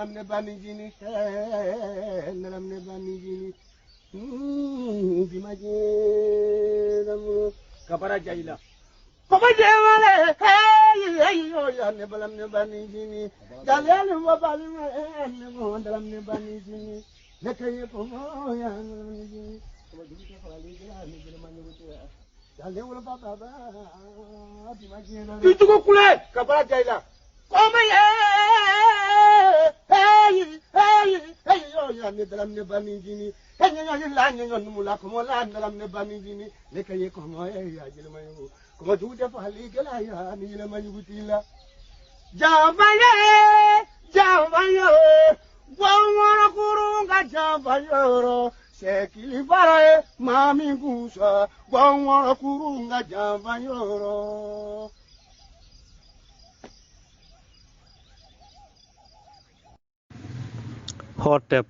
ne bani jini ndalam ne bani jini bimaje damu kabara jaila Papa jemale hey yo ya ne balam ne bani jini jalal wa bali ne mo ndalam ne bani jini ne kay ko mo ya ne jini ko jini ko fali gela ne gela man ko jale wala papa ba bimaje damu Tutuko kule kabara jaila Koma ye hey hey hey yo ya ne dalam ne bani jini hey yo la nyo numula ko la dalam ne bani jini ne kay ko mo ya jilma yo ko juude fa li gela ya ni la manyugutila jambaye jambaye gwawara kurunga jambayoro sekili bare mami gusa gwawara kurunga jambayoro Hotep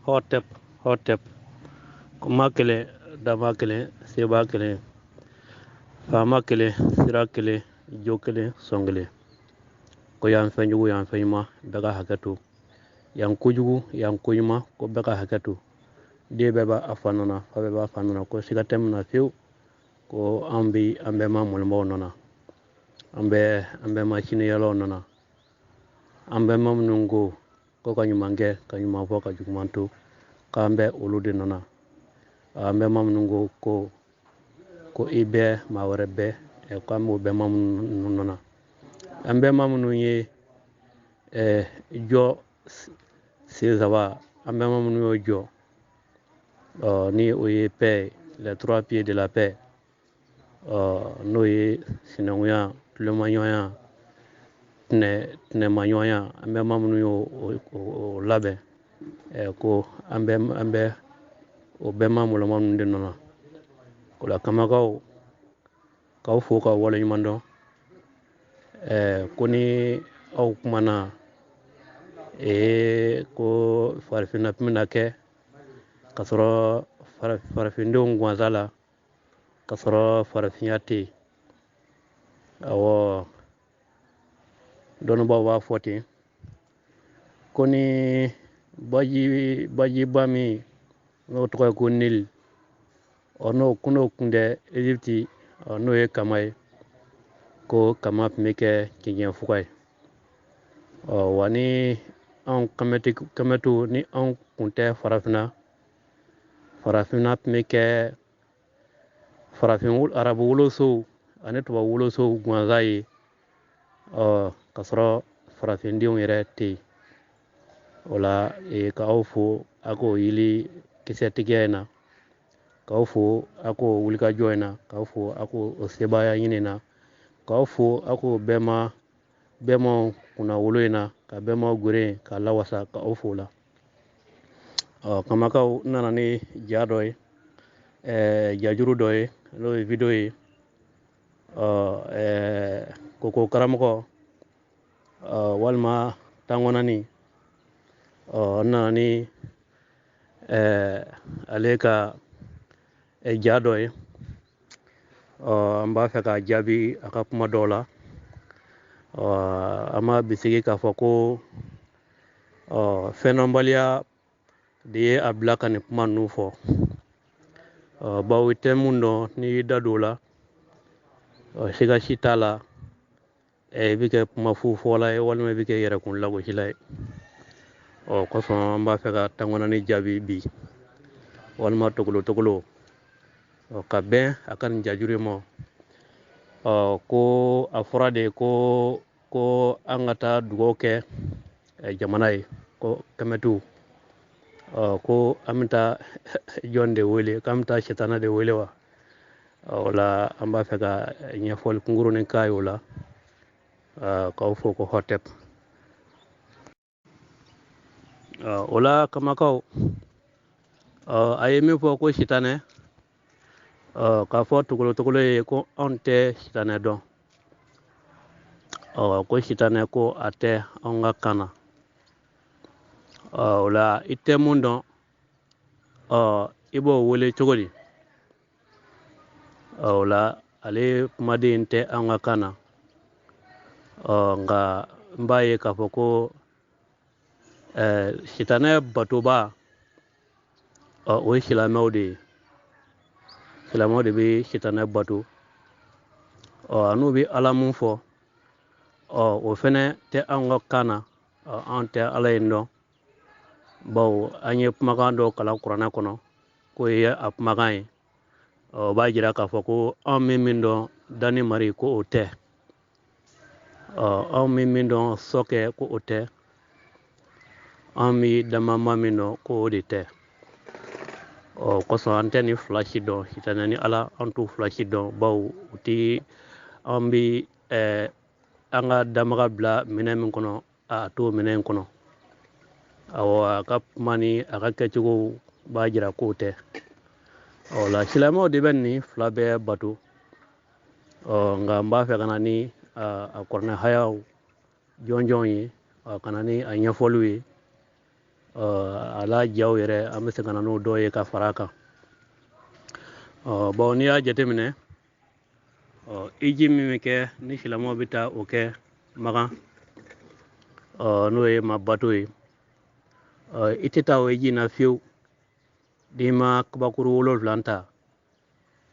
hotep hotep kuma kelen dama kelen seba kelen faama kelen sira kelen jo kelen sɔn kelen ko yan fɛn jugu yan fɛn ɲuman bɛɛ ka hakɛ to yan kojugu yan ko ɲuman ko bɛɛ ka hakɛ to den bɛɛ b'a fa nɔ na fa bɛɛ b'a fa nɔ na ko siga tɛ min na fiyewu ko an bi an bɛɛ ma mɔlɔbaw nɔ na an bɛɛ ma siniyalaw nɔ na an bɛɛ ma minnu ko ko ka ɲuman kɛ ka ɲuman fɔ ka juguman to k'an bɛ olu de nɔ na an bɛɛ ma minnu ko ko i bɛɛ maa wɛrɛ bɛɛ k'an b'o bɛɛ ma minnu nɔ na an bɛɛ ma minnu ye jɔ sen saba an bɛɛ ma minnu y'o jɔ ni o ye paix les trois pieds de la paix n'o ye sinankunya tulomaɲɔgɔnya tɛnɛmaɲɔgɔnya an bɛɛ ma minnu y'o o labɛn ko an bɛ o bɛɛ ma mɔlɔma ninnu de nɔ na o la kamakaw k'aw fo k'aw waleɲuman dɔn ko ni aw kumana ko farafinna tun bɛna kɛ ka sɔrɔ farafindenw gansan la ka sɔrɔ farafinya tɛ yen awɔ dɔnnibaaw b'a fɔ ten ko ni bajiba min n'o tɔgɔ ye ko Nil n'o kun tɛ Egypte n'o ye kama ye ko kama tun bɛ kɛ cɛncɛn fuga ye wa ni anw kamɛtiw ni anw kun tɛ farafinna farafinna tun bɛ kɛ farafin arabu wolosow ani tubabu wolosow gansan ye ka sɔrɔ farafindenw yɛrɛ tɛ yen o la k'aw fo a k'o yili kisɛtigiya in na k'aw fo a k'o wulikajɔ in na k'aw fo a k'o sebaaya ɲini na k'aw fo a k'o bɛɛmaw kunnawolo in na ka bɛɛmaw gere k'a lawasa k'aw fo la kamakaw n nana ni ja dɔ ye jajuru dɔ ye n'o ye video ye koko karamɔgɔ walima tangɔnani n nana ni ale ka ja dɔ ye an b'a fɛ k'a jaabi a ka kuma dɔw la an m'a bisigi k'a fɔ ko fɛndɔnbaliya de ye a bila ka nin kuma ninnu fɔ bawo i tɛ mun dɔn n'i y'i da don o la siga si t'a la i bɛ kɛ kuma fufɔla ye walima i bɛ kɛ yɛrɛkun lagosila ye o kosɔn an b'a fɛ ka tangɔnani jaabi bi walima togolo ka bɛn a ka nin jajuru ma ko a fɔra de ko an ka taa dugawu kɛ jamana ye ko kɛmɛtiw ko an bɛ taa jɔn de wele k'an bɛ taa sitana de wele wa o la an b'a fɛ ka ɲɛfɔli kunkurunin k'a ye o la k'aw fo ko hotep o la kamakaw a ye min fɔ ko sitanɛ k'a fɔ togolo ye ko anw tɛ sitanɛ dɔn ko sitanɛ ko a tɛ anw ka kan na o la i tɛ mun dɔn i b'o wele cogo di o la ale kumaden tɛ anw ka kan na nka n b'a ye k'a fɔ ko Sitanɛ batoba, o ye silamɛw de ye. Silamɛw de bɛ sitanɛ bato. N'u bɛ Ala mun fɔ, o fɛnɛ tɛ anw ka kan na. Anw tɛ Ala in dɔn, bawo an ye kumakan dɔw kalan kuranɛ kɔnɔ k'o ye a kumakan ye. O b'a jira k'a fɔ ko anw bɛ min dɔn danni mari ko o tɛ. Anw bɛ min dɔn sɔkɛ ko o tɛ. Anw bɛ damama min dɔn ko o de tɛ. Kosɔn an tɛ nin fila si dɔn, sitanɛ ni Ala, an t'u fila si dɔn, bawo u ti an bɛ an ka damaga bila minɛn min kɔnɔ, a t'o minɛn in kɔnɔ. Awɔ, a ka kuma ni a ka kɛcogo b'a jira k'o tɛ. La silamɛw de bɛ nin fila bɛɛ bato. Nka n b'a fɛ ka na ni a kuranɛ hayaw jɔnjɔn ye, ka na ni a ɲɛfɔliw ye. A la jaw yɛrɛ an bɛ se ka na n'o dɔw ye ka fara a kan. Bon, n'i y'a jateminɛ, iji min bɛ kɛ ni silamɛw bɛ taa o kɛ Makan, n'o ye ma bato ye, i tɛ taa o iji na fiyewu n'i ma kabakuru 7 ta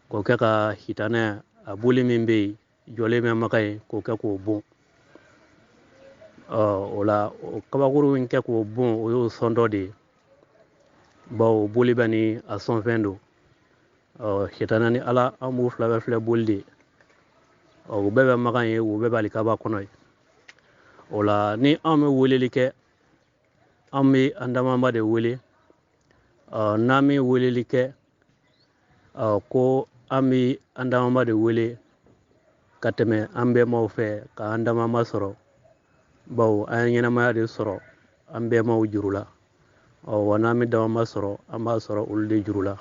k'o kɛ ka sitanɛ a boli min bɛ yen jɔlen bɛ Makan ye k'o kɛ k'o bon. O la o kabakuru in kɛ k'o bon, o y'o sɔn dɔ de ye, bawo boli bɛ ni a sɔnfɛn don. Sitanɛ ni Ala, an b'u fila bɛɛ filɛ boli de ye. U bɛɛ bɛ Makan ye, u bɛɛ bɛ alikaba kɔnɔ ye. O la ni anw bɛ weleli kɛ, an bɛ an damaba de wele. N'an bɛ weleli kɛ, ko an bɛ an damaba de wele ka tɛmɛ an bɛnbaw fɛ k'an damaba sɔrɔ, bawo an ye ɲɛnamaya de sɔrɔ an bɛnbaw juru la. Wa n'an bɛ damaba sɔrɔ, an b'a sɔrɔ olu de juru la.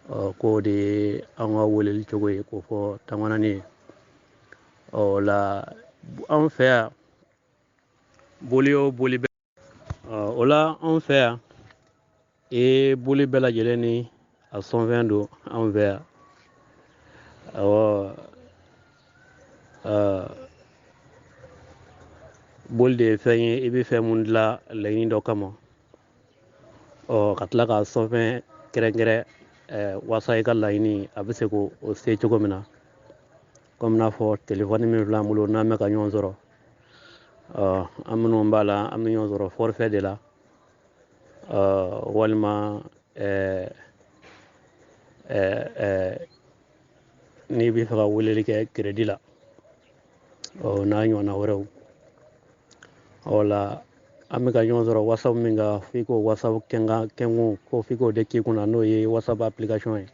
K'o de ye an ka weleli cogo ye k'o fɔ tamanani ye. O la anw fɛ yan, boli o boli bɛ. O la anw fɛ yan, boli bɛɛ lajɛlen ni a sɔnfɛn don anw fɛ yan. Awɔ, boli de ye fɛn ye i bɛ fɛn mun dilan laɲini dɔ kama, ka tila k'a sɔnfɛn kɛrɛnkɛrɛn, walasa i ka laɲini a bɛ se k'o se cogo min na. Komi n'a fɔ telefɔni min filɛ an bolo n'an bɛ ka ɲɔgɔn sɔrɔ, an minnu b'a la an bɛ ɲɔgɔn sɔrɔ forfait de la, walima n'i bɛ fɛ ka weleli kɛ crédit la, n'a ɲɔgɔnna wɛrɛw. O la an bɛ ka ɲɔgɔn sɔrɔ WhatsApp min kan, f'i k'o WhatsApp kɛnkun ko f'i k'o de k'i kunna, n'o ye WhatsApp application ye,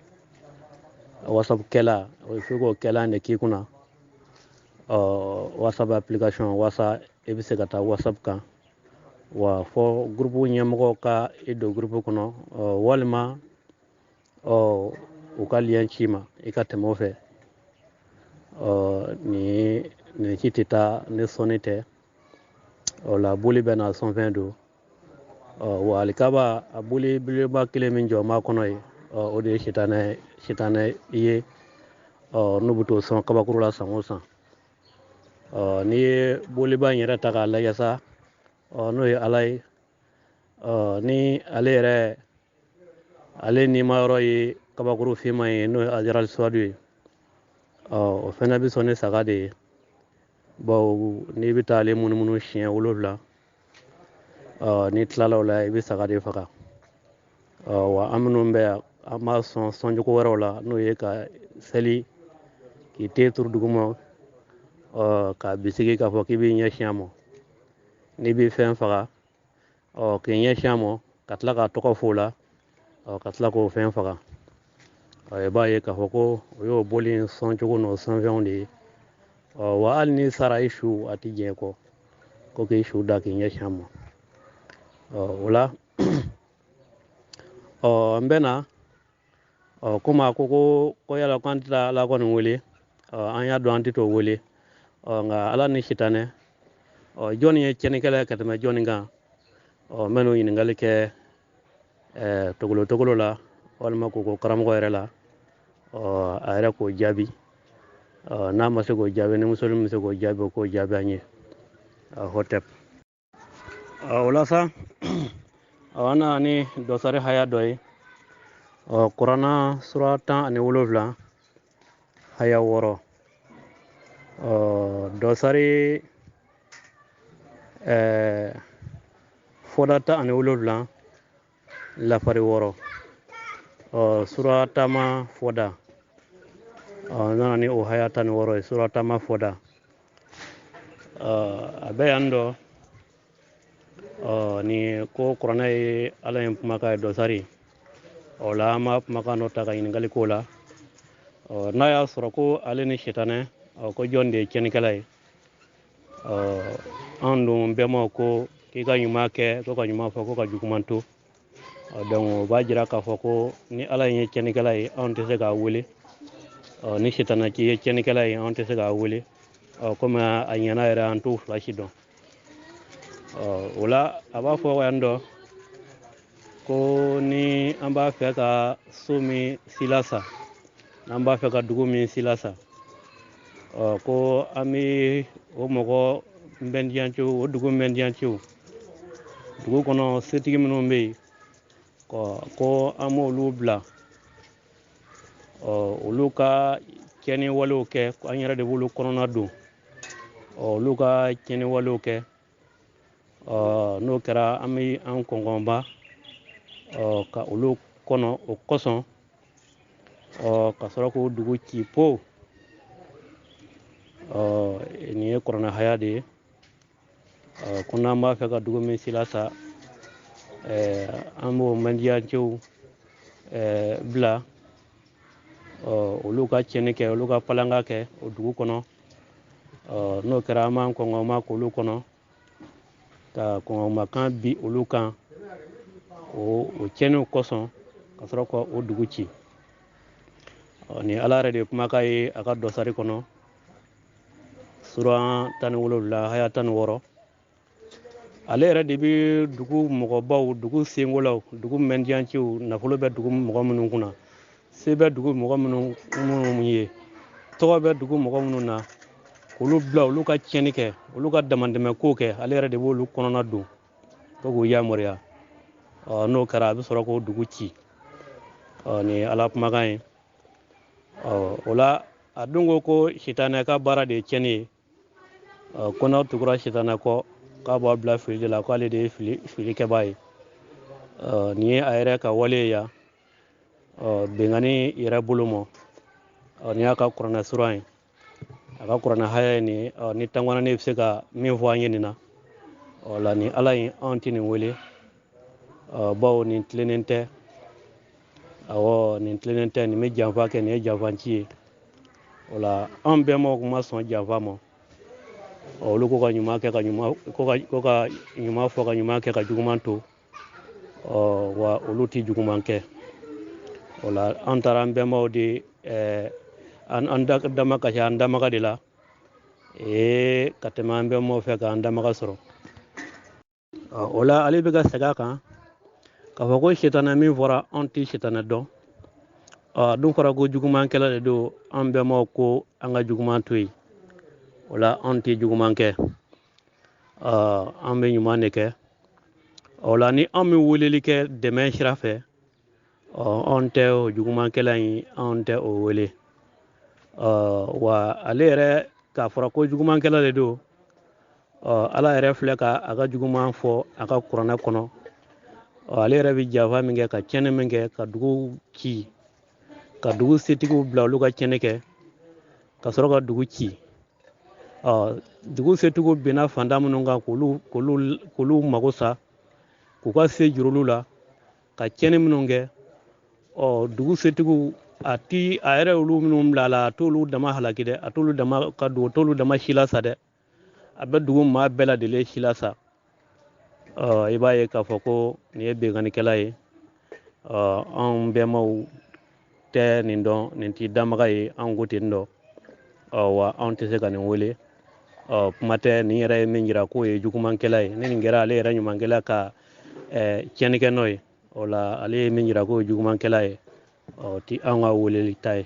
WhatsApp kɛla, f'i k'o kɛlan de k'i kunna. WhatsApp application walasa i bɛ se ka taa WhatsApp kan, wa fɔ groupe ɲɛmɔgɔw ka i don groupe kɔnɔ, walima u ka lien ci ma i ka tɛmɛ o fɛ. Nin ci tɛ taa ni sɔnni tɛ. O la boli bɛ n'a sɔnfɛn don. Wa alikaba a boli belebeleba kelen min jɔ b'a kɔnɔ ye, o de ye sitanɛ ye. N'u bɛ t'o sɔn kabakuru la san o san. N'i ye boliba in yɛrɛ ta k'a lajɛ sa, n'o ye Ala ye, ni ale yɛrɛ ale nimayɔrɔ ye kabakuru finman ye, n'o ye Ajarali Suwadu ye, o fɛnɛ bɛ sɔn ni saga de ye, bawo n'i bɛ taa ale munumunu siɲɛ 7, n'i tilala o la i bɛ saga de faga. Wa an minnu bɛ yan, an b'a sɔn sɔncogo wɛrɛw la, n'o ye ka seli k'i ten turu duguma, k'a bisigi k'a fɔ k'i b'i ɲɛsin a ma. N'i bɛ fɛn faga, k'i ɲɛsin a ma, ka tila k'a tɔgɔ f'o la, ka tila k'o fɛn faga. I b'a ye k'a fɔ ko o y'o boli in sɔncogo n'o sɔnfɛnw de ye. Wa hali n'i sara i su a ti jɛn kɔ ko k'i su da k'i ɲɛsin a ma. O la n bɛ na, komi a ko ko yala k'an tɛ taa Ala kɔni wele, an y'a dɔn an tɛ t'o wele. Nka Ala ni sitanɛ, jɔnni ye tiɲɛnikɛla ye ka tɛmɛ jɔnni kan? N bɛ n'o ɲininkali kɛ togolo togolo la, walima k'o ko karamɔgɔ yɛrɛ la, a yɛrɛ k'o jaabi. N'a ma se k'o jaabi, ni muso min bɛ se k'o jaabi, o k'o jaabi an ye. Hotep. O la sa, an nana ni dɔsari haya dɔ ye. Kuranna sura 17 haya 6. Dɔsari fɔda 17 lafari 6. Sura tama fɔda. N nana ni o haya 16 ye, sura tama fɔda. A bɛ yan dɔ. Ni ko kuranɛ ye Ala ye kumakan ye dɔsari. O la an b'a kumakan dɔ ta ka ɲininkali k'o la. N'a y'a sɔrɔ ko ale ni sitanɛ, ko jɔn de ye tiɲɛnikɛla ye? An dun bɛnbaw ko k'i ka ɲuman kɛ, ko ka ɲuman fɔ, ko ka juguman to. Donc o b'a jira k'a fɔ ko ni Ala ye tiɲɛnikɛla ye, anw tɛ se k'a wele. Ni sitanɛ k'i ye tiɲɛnikɛla ye, anw tɛ se k'a wele. Komi a ɲɛna yɛrɛ, an t'o fila si dɔn. O la a b'a fɔ yan dɔ ko ni an b'a fɛ ka so min silasa, n'an b'a fɛ ka dugu min silasa, ko an bɛ o mɔgɔ mɛndiyanciw, o dugu mɛndiyanciw, dugu kɔnɔ setigi minnu bɛ yen, ko an b'olu bila, olu ka tiɲɛni walew kɛ, an yɛrɛ de b'olu kɔnɔna don, olu ka tiɲɛni walew kɛ. N'o kɛra, an bɛ an kɔngɔnba, ka olu kɔnɔ o kosɔn, ka sɔrɔ k'o dugu ci po. Nin ye kuranɛ haya de ye. Ko n'an b'a fɛ ka dugu min silasa, an b'o mɛndiyanciw bila, olu ka tiɲɛni kɛ, olu ka palanka kɛ o dugu kɔnɔ. N'o kɛra, an b'an kɔngɔnma k'olu kɔnɔ, ka kɔngɔnmakan bi olu kan o tiɲɛniw kosɔn, ka sɔrɔ ka o dugu ci. Ni Ala yɛrɛ de ye kumakan ye a ka dɔsari kɔnɔ, sura 17 haya 16. Ale yɛrɛ de bɛ dugu mɔgɔbaw, dugu senkolaw, dugu mɛndiyanciw, nafolo bɛ dugu mɔgɔ minnu kunna, se bɛ dugu mɔgɔ minnu ye, tɔgɔ bɛ dugu mɔgɔ minnu na, k'olu bila olu ka tiɲɛni kɛ, olu ka damatɛmɛ ko kɛ, ale yɛrɛ de b'olu kɔnɔna don ko k'u yamaruya. N'o kɛra, a bɛ sɔrɔ k'o dugu ci. Nin ye Ala kumakan ye. O la a dun ko ko sitanɛ ka baara de ye tiɲɛni ye. Ko n'aw tugura sitanɛ kɔ, k'a b'aw bila fili de la, k'ale de ye filikɛbaa ye. Nin ye a yɛrɛ ka wale ye yan. Bɛnkanni yɛrɛ bolo ma. Nin y'a ka kuranɛ suran ye, a ka kuranɛ haya ye nin ye. Ni tankwana ne bɛ se ka min fɔ an ye nin na. La ni Ala ye anw tɛ nin wele, bawo nin tilennen tɛ. Awɔ, nin tilennen tɛ, nin bɛ janfa kɛ, nin ye janfanci ye. O la anw bɛnbaw kun ma sɔn janfa ma. Olu ko ka ɲuman kɛ, ka ɲuman, ko ka ɲuman fɔ, ka ɲuman kɛ, ka juguman to. Wa olu tɛ juguman kɛ. O la an taara an bɛnbaw de, an dama kasi an damaga de la, ka tɛmɛ an bɛnbaw fɛ k'an damaga sɔrɔ. O la ale bɛ ka segin a kan k'a fɔ ko sitanɛ min fɔra, anw tɛ sitanɛ dɔn. A dun fɔra ko jugumankɛla de don, an bɛnbaw ko an ka juguman to yen. O la anw tɛ juguman kɛ, an bɛ ɲuman de kɛ. O la ni anw bɛ weleli kɛ dɛmɛ sira fɛ, anw tɛ o jugumankɛla in, anw tɛ o wele. Wa ale yɛrɛ k'a fɔra ko jugumankɛla de don, Ala yɛrɛ filɛ ka a ka juguman fɔ a ka kuranɛ kɔnɔ. Ale yɛrɛ bɛ janfa min kɛ, ka tiɲɛni min kɛ, ka dugu ci, ka dugu setigiw bila olu ka tiɲɛni kɛ, ka sɔrɔ ka dugu ci. Dugu setigiw binna fantan minnu kan, k'olu mago sa, k'u ka se juru olu la, ka tiɲɛni minnu kɛ. Dugu setigiw, a ti a yɛrɛ olu minnu bila a la, a t'olu dama halaki dɛ, a t'olu dama ka dugu, a t'olu dama si la sa dɛ, a bɛ dugu maa bɛɛ lajɛlen si la sa. I b'a ye k'a fɔ ko nin ye binkannikɛla ye. Anw bɛnbaw tɛ nin dɔn, nin t'i damaga ye, anw ko ten dɔn. Wa anw tɛ se ka nin wele. Kuma tɛ nin yɛrɛ ye min jira k'o ye jugumankɛla ye. Ni nin kɛra ale yɛrɛ ɲumankɛla ka tiɲɛnikɛ nɔ ye, o la ale ye min jira k'o ye jugumankɛla ye, ti anw ka weleli ta ye.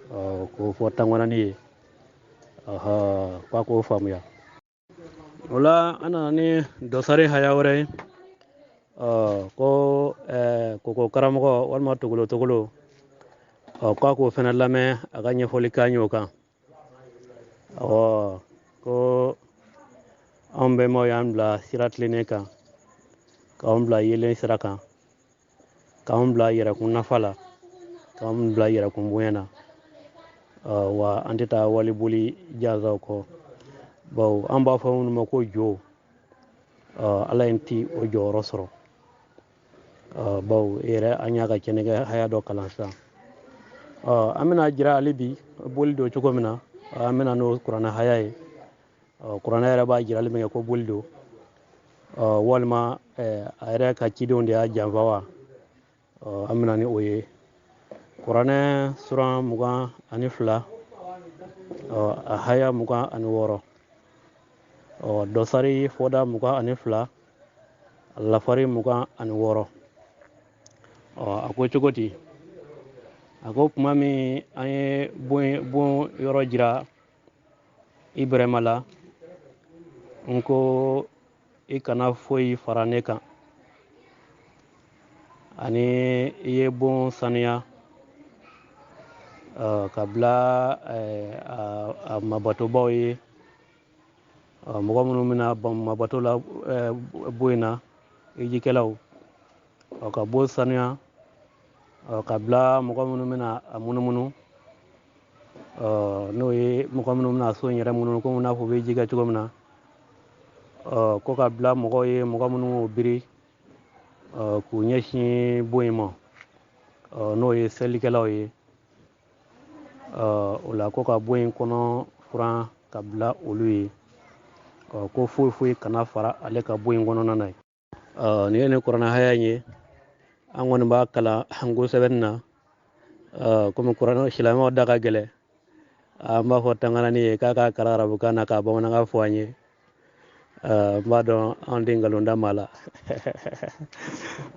K'o fɔ tankwanani ye, k'a k'o faamuya. O la an nana ni dɔsari haya wɛrɛ ye. Ko koko karamɔgɔ walima togolo togolo, k'a k'o fana lamɛn a ka ɲɛfɔli k'an ye o kan. Ko anw bɛnbaw y'an bila sira tilennen kan, k'anw bila yeelen sira kan, k'anw bila yɛrɛkun nafa la, k'anw bila yɛrɛkun bonya na. Wa an tɛ taa waliboli jazaw kɔ, bawo an b'a fɔ minnu ma ko jo, ala in ti o jɔyɔrɔ sɔrɔ. Bawo yɛrɛ an y'a ka kɛnɛkɛ haya dɔ kalan sisan. An bɛna jira hali bi boli don cogo min na, an bɛna n'o kuranɛ haya ye. Kuranɛ yɛrɛ b'a jirali min kɛ ko boli don, walima a yɛrɛ ka cidenw de y'a janfa wa, an bɛna ni o ye. Kuranɛ suran 22, a haya 26, dɔsari fɔda 22, a lafari 26. A ko cogo di? A ko tuma min an ye bon yɔrɔ jira Ibrahima la, n ko i kana foyi fara ne kan, ani i ye bon saniya ka bila a mabatobaw ye, mɔgɔ minnu bɛna mabato la bon in na, hijikɛlaw, ka bon saniya ka bila mɔgɔ minnu bɛna a munumunu, n'o ye mɔgɔ minnu bɛna so in yɛrɛ munumunu komi n'a fɔ u bɛ ji kɛ cogo min na, ko ka bila mɔgɔw ye mɔgɔ minnu y'o biri k'u ɲɛsin bon in ma, n'o ye selikɛlaw ye. O la ko ka bon in kɔnɔ furan ka bila olu ye, ko foyi foyi kana fara ale ka bon in kɔnɔna na ye. Nin ye nin kuranɛ haya in ye, an kɔni b'a kalan an ko sɛbɛnni na, komi kuranɛ silamɛw da ka gɛlɛn, an b'a fɔ tanganani ye k'a k'a kalan arabukan na k'a bamanankan fɔ an ye. N b'a dɔn anw tɛ nkalon da maa la.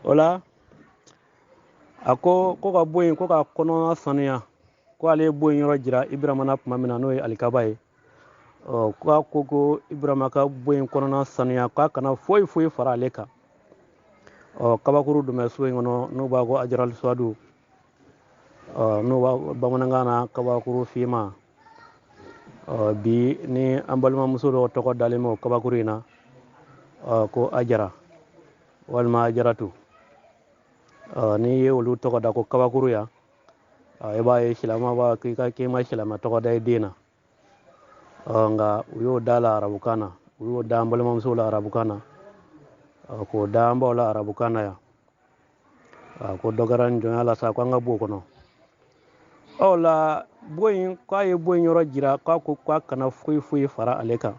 O la a ko ko ka bɔ yen, ko ka kɔnɔna sanuya, ko ale ye bon yɔrɔ jira Ibrahima na tuma min na, n'o ye alikaba ye. K'a ko ko Ibrahima ka bon in kɔnɔna sanuya, k'a kana foyi foyi fara ale kan. Kabakuru dun bɛ so in kɔnɔ, n'u b'a ko ajaral suwadu, n'u b'a bamanankan na kabakuru finman. Bi ni an balimamuso dɔw tɔgɔ dalen bɛ o kabakuru in na, ko Ajara walima Ajaratu. N'i ye olu tɔgɔ da ko kabakuru yan, i b'a ye silamɛ b'a k'i ka k'i ma silamɛ tɔgɔ da i den na. Nka u y'o da la arabukan na, u y'o da an balimamusow la arabukan na, k'o da an baw la arabukan na yan. Ko dɔ kɛra nin jɔnya la sa, ko an ka b'o kɔnɔ. La bon in, k'a ye bon in yɔrɔ jira, k'a ko k'a kana foyi foyi fara ale kan.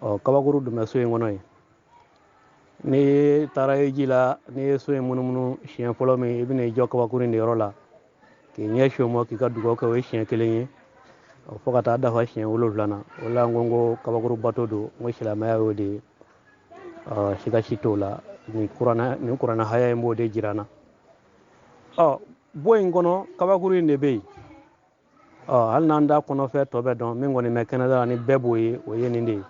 Kabakuru dun bɛ so in kɔnɔ yen. N'i taara ji la, n'i ye so in munumunu siɲɛ fɔlɔ min, i bɛna i jɔ kabakuru in de yɔrɔ la k'i ɲɛsin o ma k'i ka dugawu kɛ, o ye siɲɛ kelen ye, fo ka taa dafa siɲɛ 7 na. O la n ko n ko kabakuru bato don, n ko silamɛya y'o de ye. Siga si t'o la. Nin kuranɛ haya in b'o de jira n na. Bon in kɔnɔ kabakuru in de bɛ yen. Hali n'an da kɔnɔfɛn tɔ bɛɛ dɔn, min kɔni bɛ kɛnɛda la ni bɛɛ b'o ye, o ye nin de ye.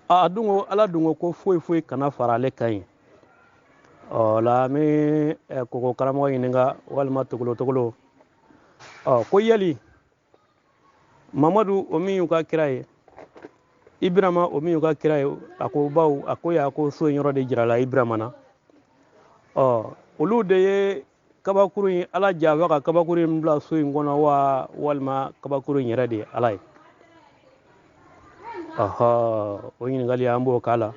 A dun ko ala dun ko ko foyi foyi kana fara ale kan yen. La n bɛ koko karamɔgɔ ɲininka walima togolo togolo. Ko yali Mamadu o min y'u ka kira ye, Ibrahima o min y'u ka kira ye, a ko bawo a ko y'a ko so in yɔrɔ de jirala Ibrahima na. Olu de ye kabakuru in ala janfa ka kabakuru in bila so in kɔnɔ wa, walima kabakuru in yɛrɛ de ye ala ye? O ɲininkali an b'o k'a la.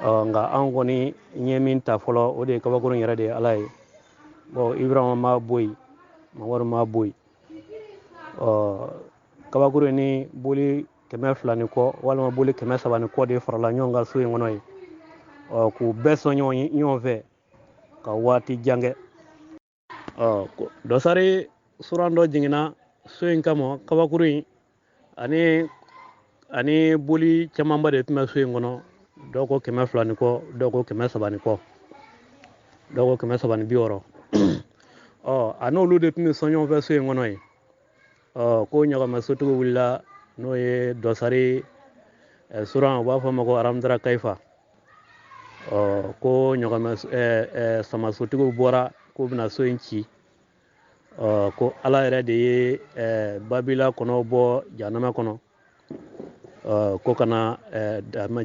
Nka an kɔni ɲɛ min ta fɔlɔ, o de ye kabakuru in yɛrɛ de ye ala ye. Bon, Ibrahima ma bɔ yen, Mamadu ma bɔ yen. Kabakuru in ni boli 200 ni kɔ walima boli 300 ni kɔ de farala ɲɔgɔn kan so in kɔnɔ yen. K'u bɛɛ sɔn ɲɔgɔn fɛ ka waati jan kɛ. Dɔsari suran dɔ jiginna so in kama, kabakuru in ani boli camanba de tun bɛ so in kɔnɔ. Dɔw ko 200 ni kɔ, dɔw ko 300 ni kɔ, dɔw ko 360. A n'olu de tun bɛ sɔn ɲɔgɔn fɛ so in kɔnɔ yen. Ko ɲagamɛ sotigiw wulila n'o ye dɔsari suran, u b'a fɔ ma ko aramdara kaifa. Ɔ ko ɲɔgɔmɛ samasotigiw bɔra k'u bɛna so in ci. Ɔ ko Ala yɛrɛ de ye Babila kɔnɔw bɔ jahanama kɔnɔ. Ɔ ko kana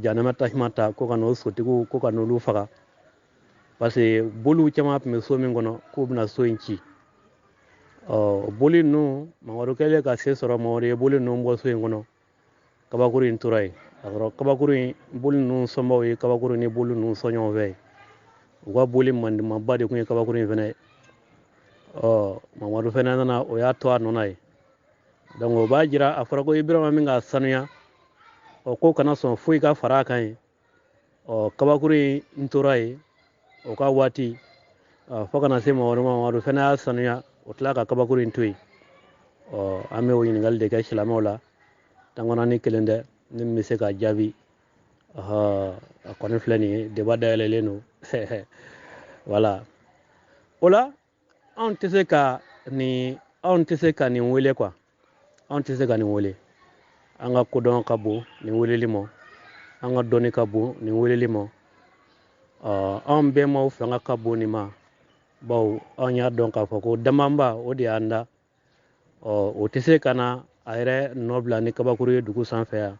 jahanama tasuma ta, ko ka n'o sotigiw, ko ka n'olu faga, parce que boliw caman tun bɛ so min kɔnɔ, k'u bɛna so in ci. Ɔ boli ninnu, Mamadu kɛlen ka se sɔrɔ, Mamadu ye boli ninnu bɔ so in kɔnɔ, kabakuru in tora yen. A sɔrɔ kabakuru in, boli ninnu sɔnbaw ye kabakuru ni boli ninnu sɔn ɲɔgɔn fɛ. U ka boli mandimaba de tun ye kabakuru in fɛnɛ ye. Ɔ Mamadu fɛnɛ nana, o y'a to a nɔ na ye. Donc o b'a jira, a fɔra ko Ibrahima min k'a sanuya, ɔ ko kana sɔn foyi ka fara a kan ye. Ɔ kabakuru in tora yen o ka waati, fo kana se Mamadu ma. Mamadu fɛnɛ y'a sanuya, o tila ka kabakuru in to yen. Ɔ an bɛ o ɲininkali de kɛ silamɛw la, tankɔnɔ ni kelen tɛ ni min bɛ se k'a jaabi. A kɔni filɛ nin ye, débat dayɛlɛlen don. Voilà, o la anw tɛ se ka nin, anw tɛ se ka nin wele quoi, anw tɛ se ka nin wele. An ka kodɔn ka bon nin weleli ma, an ka dɔnni ka bon nin weleli ma, anw bɛnbaw fanga ka bon nin ma, bawo anw y'a dɔn k'a fɔ ko damanba o de y'an da. Ɔ o tɛ se ka na a yɛrɛ nɔ bila ni kabakuru ye dugu sanfɛ yan.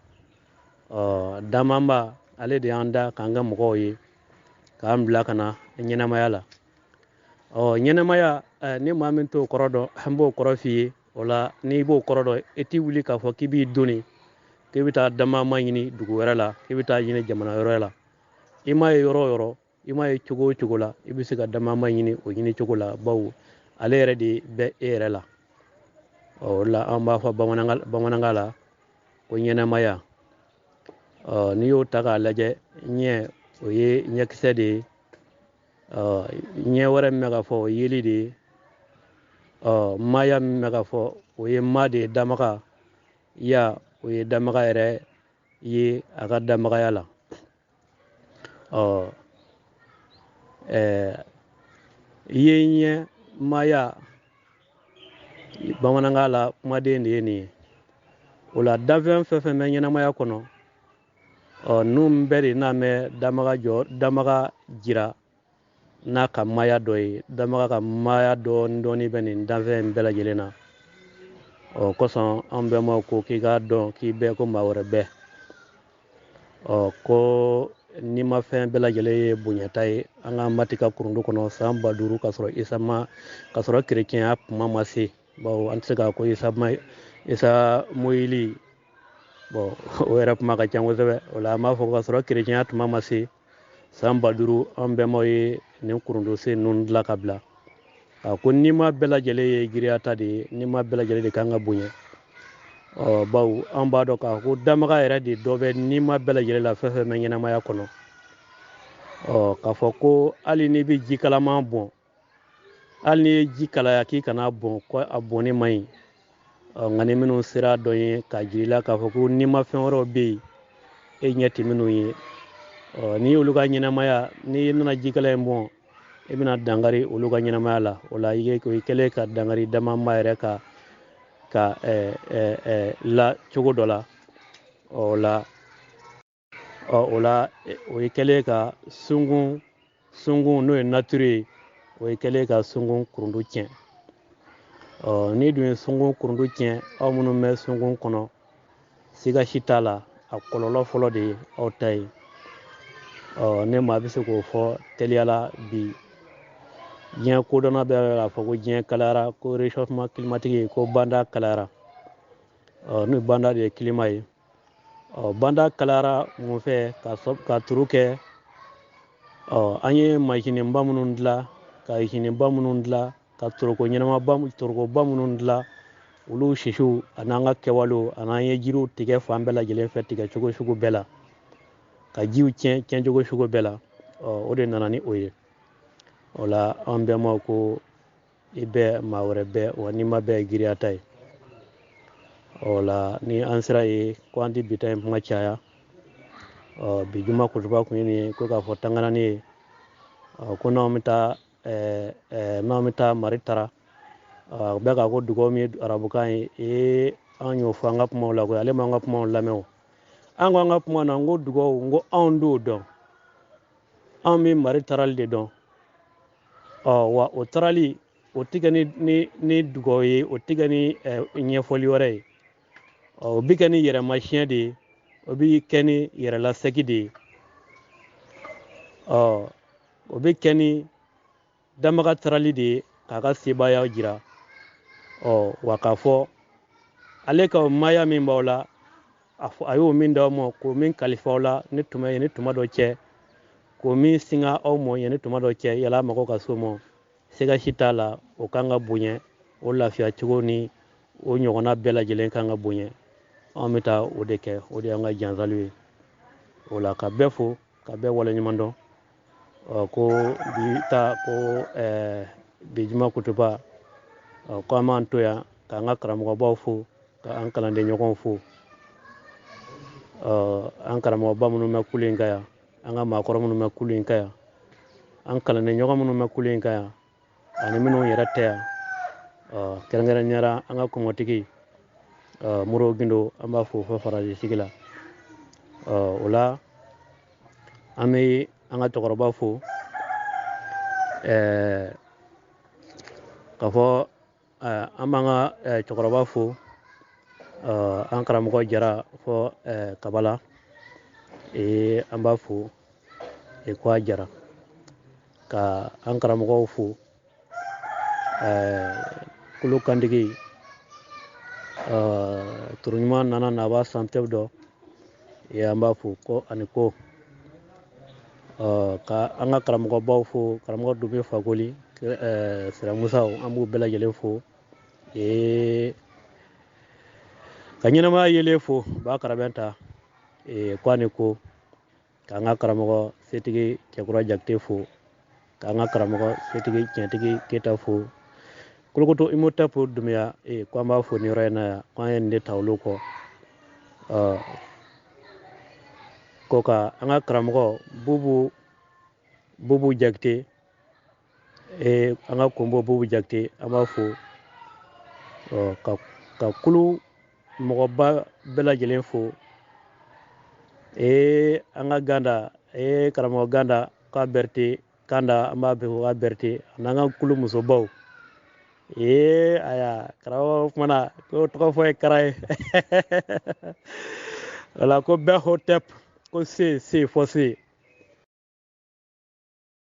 Ɔ damanba ale de y'an da k'an kɛ mɔgɔw ye, k'an bila ka na ɲɛnamaya la. Ɔ ɲɛnamaya, ni maa min t'o kɔrɔ dɔn, an b'o kɔrɔ f'i ye. O la n'i b'o kɔrɔ dɔn, i t'i wuli k'a fɔ k'i b'i donni, k'i bɛ taa damama ɲini dugu wɛrɛ la, k'i bɛ taa ɲini jamana wɛrɛ la. I m'a ye yɔrɔ o yɔrɔ, i m'a ye cogo o cogo la, i bɛ se ka damama ɲini o ɲini cogo la, bawo ale yɛrɛ de bɛ e yɛrɛ la. Ɔ o la an b'a fɔ bamanankan la ko ɲɛnamaya. Ɔ n'i y'o ta k'a lajɛ, ɲɛ o ye ɲɛkisɛ de ye. Ɔ ɲɛ wɛrɛ min bɛ ka fɔ, o ye yeli de ye. Ɔ maaya min bɛ ka fɔ, o ye ma de ye, damaga ya, o ye damaga yɛrɛ ye a ka damagaya la. Ɔ ye ɲɛ maaya bamanankan la kumaden de ye nin ye. O la danfɛn fɛn fɛn bɛ ɲɛnamaya kɔnɔ, ɔ ninnu bɛɛ de n'a mɛn damaga jɔ, damaga jira n'a ka maaya dɔ ye. Damaga ka maaya dɔɔni dɔɔni bɛ nin danfɛn in bɛɛ lajɛlen na. Ɔ kosɔn an bɛnbaw ko k'i k'a dɔn k'i bɛɛ ko maa wɛrɛ bɛɛ. Ɔ ko n'i ma fɛn bɛɛ lajɛlen ye bonyata ye, an ka matika kurundu kɔnɔ san 5000 ka sɔrɔ Isa ma, ka sɔrɔ kerecɛnya kuma ma se, bawo an tɛ se k'a ko Isa ma, Isa moyili, bon o yɛrɛ kuma ka ca kosɛbɛ. O la an b'a fɔ ka sɔrɔ kerecɛnya tuma ma se, san 5000 an bɛnbaw ye nin kurundusen ninnu dilan ka bila. A ko n'i ma bɛɛ lajɛlen ye giriyata de ye, n'i ma bɛɛ lajɛlen de kan ka bonya. Ɔ bawo an b'a dɔn k'a fɔ ko damaga yɛrɛ de dɔ bɛ n'i ma bɛɛ lajɛlen la fɛn fɛn bɛ ɲɛnamaya kɔnɔ. Ɔ k'a fɔ ko hali n'i bɛ ji kalaman bɔn, hali n'i ye ji kalaya k'i kana bɔn, ko a bɔnni man ɲi. Ɔ nka ni minnu sera dɔ ye k'a jira i la k'a fɔ ko n'i ma fɛn wɛrɛw bɛ yen e ɲɛ tɛ minnu ye, ɔ n'i y'olu ka ɲɛnamaya, n'i nana jikala in bɔn, i bɛna dankari olu ka ɲɛnamaya la. O la i kɛlen ka dankari damaba yɛrɛ ka la cogo dɔ la. O la, ɔ o la o ye kɛlen ka sunkun, sunkun n'o ye nature ye, o ye kɛlen ka sunkun kurundu tiɲɛ. Ɔ n'i dun ye sunkun kurundu tiɲɛ, aw minnu bɛ sunkun kɔnɔ, siga si t'a la, a kɔlɔlɔ fɔlɔ de ye aw ta ye. Ɔ ne maa bɛ se k'o fɔ teliya la bi, diɲɛ kodɔnna bɛɛ b'a fɔ ko diɲɛ kalayara, ko réchauffement climatique, ko banda kalayara. Ɔ n'o banda de ye climat ye. Ɔ banda kalayara mun fɛ ka turu kɛ? Ɔ an ye masinba minnu dilan, ka izineba minnu dilan, ka toroko ɲɛnamaba, torokoba minnu dilan, olu sisiw an'an ka kɛwalew an'an ye jiriw tigɛ fan bɛɛ lajɛlen fɛ, tigɛ cogo sugu bɛɛ la, ka jiw tiɲɛ tiɲɛ cogo sugu bɛɛ la. Ɔ o de nana ni o ye. O la an bɛnbaw ko i bɛɛ maa wɛrɛ bɛɛ, wa n'i ma bɛɛ ye giriya ta ye. O la ni an sera yen ko an tɛ bi ta in kuma caya. Ɔ bi juma kutuba kun ye nin ye, ko k'a fɔ tanganani ye. Ɔ ko n'anw bɛ taa n'anw bɛ taa Mari tara, bɛɛ k'a ko dugawu min ye arabukan ye, ee An y'o fɔ an ka kumaw la koyi, ale m'an ka kumaw lamɛn o. An ko an ka kuma na, n ko dugawu, n ko anw t'o dɔn, anw bɛ mari tarali de dɔn. Ɔ wa o tarali o tɛ kɛ ni dugawu ye, o tɛ kɛ ni ɲɛfɔli wɛrɛ ye. Ɔ o bɛ kɛ ni yɛrɛmasiɲɛ de ye, o bɛ kɛ ni yɛrɛlasegi de ye. Ɔ o bɛ kɛ ni damaga tarali de ye k'a ka sebaaya jira. Ɔ wa k'a fɔ ale ka maaya min b'aw la, a fɔ a y'o min d'aw ma, k'o min kalifa aw la ni tuma ye ni tuma dɔ cɛ, k'o min singa aw ma yanni tuma dɔ cɛ, yala mago ka s'o ma, siga si t'a la, o kan ka bonya, o lafiya cogo ni o ɲɔgɔnna bɛɛ lajɛlen kan ka bonya. Anw bɛ taa o de kɛ, o de y'an ka jansaliw ye. O la ka bɛɛ fo, ka bɛɛ waleɲuman dɔn. Ɔ ko bi ta ko bi juma kutuba, ɔ ko an b'an to yan k'an ka karamɔgɔbaw fo, k'an kalanden ɲɔgɔnw fo. Ɔ an karamɔgɔba minnu bɛ kulu in kan yan, an ka maakɔrɔ minnu bɛ kulu in kan yan, an kalanden ɲɔgɔn minnu bɛ kulu in kan yan, ani minnu yɛrɛ tɛ yan. Ɔ kɛrɛnkɛrɛnnenya la an ka kɔmɔtigi Moro Gindo, an b'a fo fo faransi sigi la. Ɔ o la an bɛ an ka cɛkɔrɔba fo, k'a fɔ an b'an ka cɛkɔrɔba fo, an karamɔgɔ Jara fɔ Kabala, an b'a fo ko a Jara, ka an karamɔgɔw fo, kolo kantigi, turu ɲuman nana n'a b'a santɛ dɔ, an b'a fo ko ani ko. Ka an ka karamɔgɔbaw fo, karamɔgɔ Dube Fakoli, Sira Musaw, an b'u bɛɛ lajɛlen fo. Ka ɲɛnamaya yelen fo, ba karabɛn ta, ko ani ko. K'an ka karamɔgɔ Setigi Cɛkura Jakite fo, k'an ka karamɔgɔ Setigi Tiɲɛtigi Keyita fo, Kolokoto Imotep Dunbiya, ko an b'a fo nin yɔrɔ in na yan, ko an ye nin de ta olu kɔ. Ko ka an ka karamɔgɔ Bubu Jakite, an ka konbo Bubu Jakite, an b'a fo. Ka kulu mɔgɔba bɛɛ lajɛlen fo. An ka Ganda, karamɔgɔ Ganda k'a Berete, Kanda, an b'a bɛɛ fo k'a Berete, an'an ka kulu musobaw. Aya, karamɔgɔ kumana ko tɔgɔ fɔ ye kara ye. Wala ko bɛɛ hotep, ko se se fɔ se.